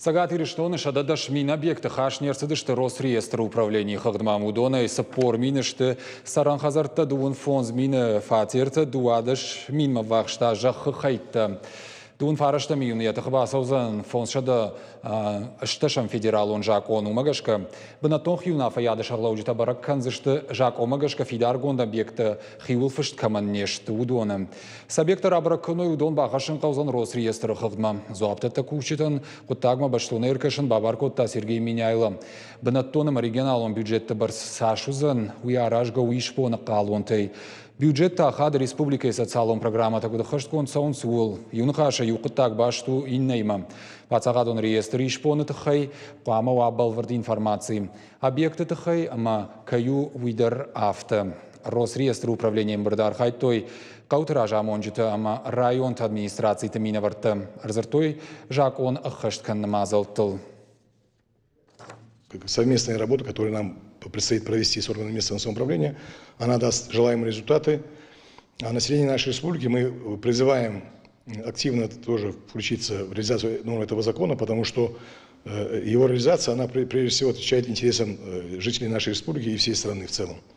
Цӕгат Ирыстоны 110 000 объекты хаст не рцыдысты Росреестры управленийы хыгъдмӕ. Уыдонӕй 40 000 сты цӕрӕн хӕдзӕрттӕ, 35 000 фатертӕ, 12 000-мӕ ввахс та зӕххы хӕйттӕ. 19 июны йӕ тыхы бацӕудзӕн 580 федералон закъон. Уымӕ гӕсгӕ бынӕттон хиуынаффӕйады сӕргълӕуджытӕ бӕрӕг кӕндзысты, закъонмӕ гӕсгӕ фидаргонд объекттӕ хиуыл фыст кӕмӕн не сты, уыдоны. Цы объекттӕ рабӕрӕг кӕной, уыдон бахӕссын хъӕудзӕн Росреестры хыгъдмӕ. Дзуапдӕттӕг кусджытӕн хъуыддагмӕ бӕстонӕй ӕркӕсын бабар кодта Сергей Меняйло. Бынӕттон ӕмӕ регионалон бюджетты бӕрц цас уыдзӕн, уый аразгӕ у исбоны хъалонтӕй. Бюджет та ахады республикӕйы социалон программӕтӕ куыд ӕххӕстгонд цӕуынц, ууыл. Иу ныхасӕй иу хъуыддаг баст у иннӕимӕ. Паддзахадон реестры исбоны тыххӕй хъуамӕ уа бӕлвырд информаци. Объекты тыххӕй ӕмӕ кӕй у, уый дӕр афтӕ. Росреестры управленийы ӕмбырды архайдтой хъӕуты разамонджытӕ ӕмӕ районты администрациты минӕвӕрттӕ. Ӕрдзырдтой закъон ӕххӕст кӕныны мадзӕлттыл. Совместная работа, которую нам предстоит провести с органами местного самоуправления, она даст желаемые результаты. А население нашей республики мы призываем активно тоже включиться в реализацию норм этого закона, потому что его реализация, она прежде всего отвечает интересам жителей нашей республики и всей страны в целом.